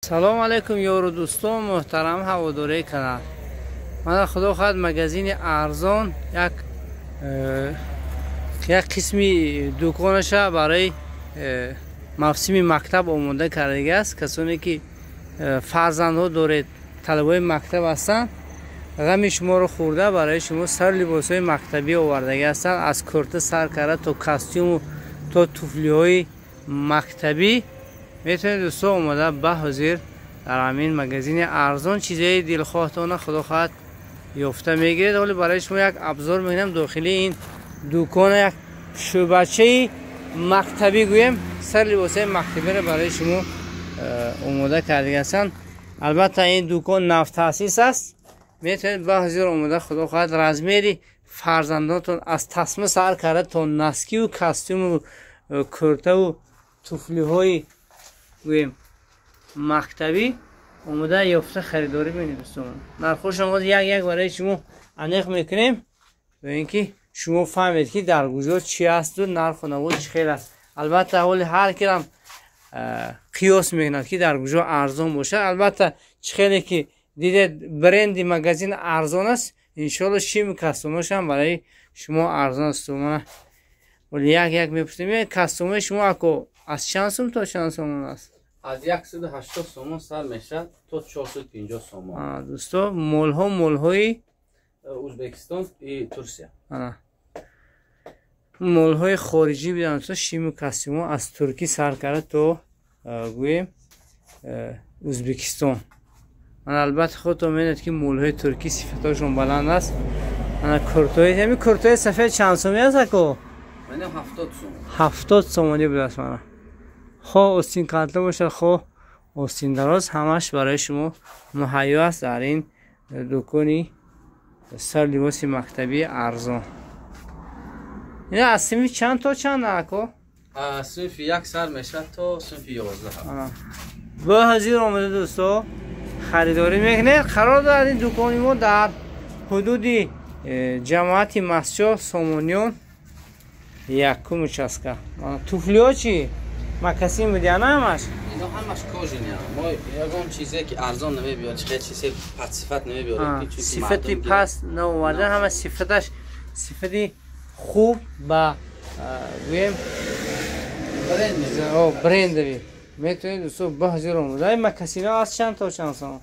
Салом алейкум, ёру дӯстон, муҳтарам ҳаводораи канал. Мана, худо хоҳад, магазини арзон як қисми дуконаша барои мавсими мактаб омода кардагиаст. Касоне ки фарзандҳо доред, талабои мактаб ҳастанд, ғами шуморо хӯрда, барои шумо сару либосҳои мактабӣ овардагӣ ҳастанд, аз курта сар карда то костюму то туфлиҳои мактабӣ. Метавонед, дӯсто, омода ба ҳозир дар ҳамин магазини арзон чизҳои дилхоҳтона, худо хоҳад, ёфта мегиред. Ҳоле барои шумо як обзор мекунам дохили ин дукона, як шӯъбачаи мактабӣ гӯем, сар либосҳои мактабиро барои шумо омода кардагӣ ҳастанд. Албатта, ин дукон навтаъсис аст. Метавонед ба ҳозир омода, худо хоҳад, размери фарзандотон аз тасма сар карда то носкиву костюму куртаву туфлиҳои, гӯем, мактабӣ омода ёфта харидорӣ менед. Дӯстон, нархҳошон боз як як барои шумо аниқ мекунем, то ин ки шумо фаҳмед, ки дар куҷо чӣ ҳасту нарху наво чӣ хел аст. Албатта, ҳоли ҳар кирам қиёс мекунад, ки дар куҷо арзон бошад. Албатта, чӣ хеле ки дидед, бренди магазин арзон аст, иншоалло, шиму костюмошам барои шумо арзон аст. Мана, ҳоли як як мепурсем. Костюмои шумо, ако, аз чанд сум то чанд сомон аст? Аз 180 сомон сар мешавад то 450 сомон. Дӯсто, молҳо молҳои Узбекистон и Турсия. Молҳои хориҷӣ биданд. Шиму костюмо аз Туркӣ сар карда то, гӯем, Узбекистон. Ман, албатта, худтон медонед, ки молҳои туркӣ сифатҳошон баланд аст. Ана, куртои, ҳами куртои сафед чанд сомӣ аст, ако? 70 сом. 70 сомонӣ будааст. Мана, хоҳ остин калтла бошад, хоҳ остиндароз, ҳамаш барои шумо муҳайё аст дар ин дукони сар либоси мактабии арзон. Ина аз синфи чанд то чанд, ако? Синфи як сар мешавад то синфи 11. Бо ҳозир омада, дӯсто, харидорӣ мекунед. Қарор дорад ин дукони мо дар ҳудуди ҷамоати Мастчоҳ, Сомониён, якум участка. Туфлиҳо чӣ, мокасин будияна ҳамаш? Ино ҳамаш кожаный. Мо ягон чизе ки арзон намебиёр, чихел чизе пастсифат намебиёрем. Сифати паст наоварда, ҳама сифаташ сифати хуб ба, гӯем, брендовый. Метавонед, дӯсто, ба ҳозир омода. Мокасино аз чанд то чанд сом?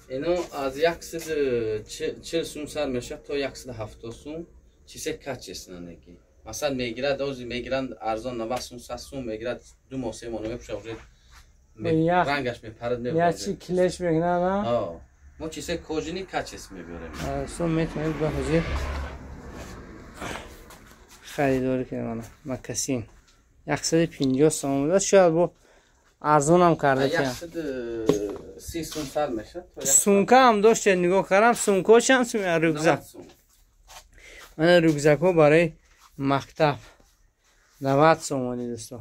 Ино аз 140 сум сар мешавад то 170 сум. Чизе качественный ки, масалан, мегирад, ози мегиранд арзон, 90 сум, 100 сум мегирад, 2 моҳ, 3 моҳ намепӯшад, уже рангаш мепарад. Ячи клеш мекунад. Мо чизе кожаный, качество мебиёрем. Сум метавонед ба ҳозир харидорӣ кунед. Мана, мокасин 150 сом будааст, шояд бо арзонам карда. 130 сум сар мешавад. Сумка ҳам доштед, нигоҳ кардам. Сумкаҳо чанд сум? Рюкзак, мана, рюкзакҳо барои мактаб 90 сомонӣ. Дӯсто,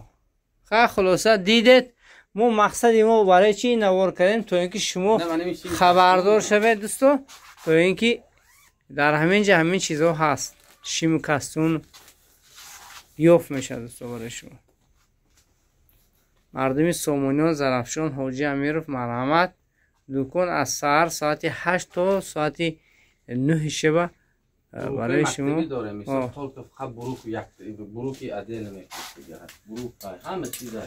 ха, хулоса, дидед, мо мақсади мо барои чи навор кардем? То ин ки шумо хабардор шавед, дӯсто, то ин ки дар ҳамин ҷа ҳамин чизҳо ҳаст, шиму костюм ёфт мешавад, дӯсто. Барои шумо, мардуми Сомониён, Зарафшон, Ҳоҷи Амиров, марҳамат. Дукон аз саҳар соати 8 то соати 9 шаба барои шумо. Дорем, только фақат буруку, як буруки отдельно мефурӯшад, бурук, ҳама чиза.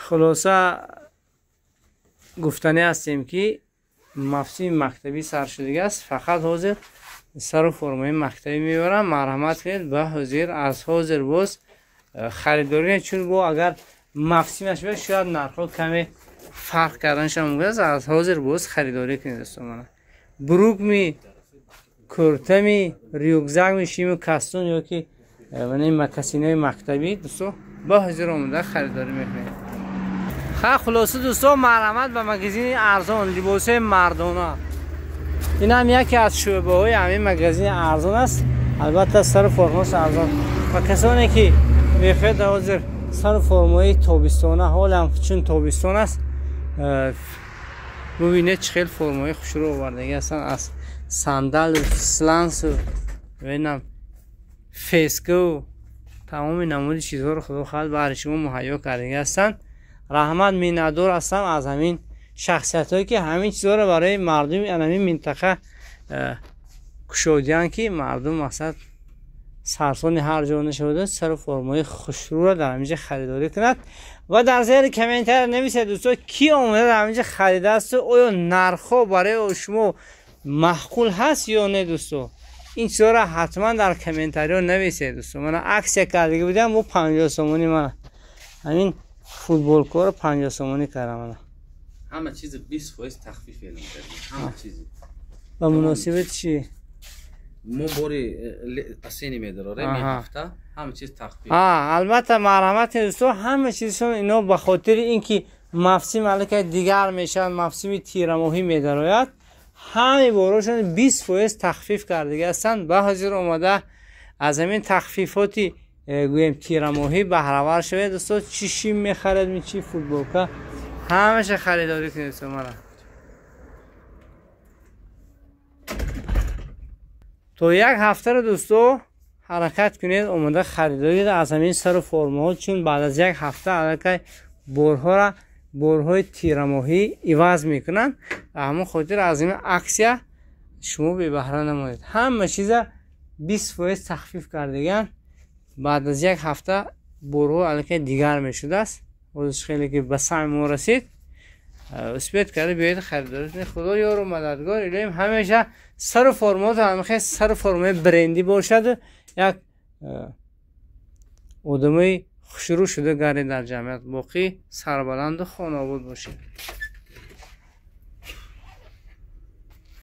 Хулоса, гуфтанӣ ҳастем, ки мавсими мактабӣ сар шудагиаст, фақат ҳозир сару формаи мактабӣ мебарам. Марҳамат кунед, ба ҳозир, аз ҳозир боз харидорӣ кунед, чун бо агар мавсимаш биёд, шояд нархҳо каме фарқ карданашон мумкин аст. Аз ҳозир боз харидорӣ кунед, дӯстон. Брюкми, куртами, рюкзакми, шиму костюм ё ки мокасинои мактабӣ, дӯсто, ба ҳозир омода харидорӣ мекунед. Ха, хулоса, дӯсто, марҳамат ба магазини арзон, либосҳои мардона. Ин ҳам яке аз шӯъбаҳои ҳамин магазини арзон аст. Албатта, сару формош арзон ва касоне ки мехоҳед ҳозир сару формаи тобистона, ҳолам чун тобистон аст, бубинед, чӣ хел формаи хушрӯ овардагӣ ҳастанд, аз сандалу слансу винам фескау, тамоми намуди чизҳоро, худо хоҳад, баҳри шумо муҳайё кардагӣ ҳастанд. Раҳмат, миннатдор ҳастам аз ҳамин шахсиятҳое, ки ҳамин чизҳоро барои мардуми ҳамин минтақа кушодиянд, ки мардум мақсад сарсони ҳар ҷо нашавада, сару формаи хушрӯро дар ҳаминҷа харидорӣ кунад. Ва дар зери комментария нависед, дӯсто, ки омада дар ҳаминҷа харидаасту оё нархҳо барои шумо маъқул ҳаст ё не, дӯсто. Ин чизҳоро ҳатман дар комментариҳо нависед, дӯсто. Мана аксия кардагӣ будам, бо 50 сомонӣ. Мана ҳамин футболкаро 50 сомонӣ кардам. Мана ҳама чизи 20% тахфиф эълон кардем, ҳама чизи. Ба муносибати чӣ? Мо бори осенний медорем, ин ҳафта ҳама чиз тахфиф. Албатта, марҳамат, дӯсто, ҳама чизшон ино ба хотири ин ки мавсим аллакай дигар мешавад, мавсими тирамоҳӣ медарояд, ҳамаи борошон 20% тахфиф кардагӣ ҳастанд. Ба ҳозир омада аз ҳамин тахфифоти гӯем тирамоҳӣ баҳравар шавед, дӯсто. Чӣ шим мехаред, чӣ футболка, ҳамаша харидорӣ кунед, дӯсто. Мана то як ҳафтаро, дӯсто, ҳаракат кунед, омода харидорӣ аз ҳамин сару формаҳо, чун баъд аз як ҳафта аллакай борҳоро, борҳои тирамоҳӣ иваз мекунанд. Ба ҳамон хотир аз ин аксия шумо бебаҳра намонед. Ҳама чиза 20% тахфиф кардаган. Баъд аз як ҳафта борҳо аллакай дигар мешудааст. Ҳозир хеле ки ба самъи мо расид, успеть карда биёед, харидорӣ кунед. Худо ёру мададгор. Илоҳим, ҳамеша сару формаото ҳамихел сару формаи брендӣ бошаду як одамои хушрӯ шуда гардед, дар ҷамъият боқӣ сарбаланду хонаобод бошед.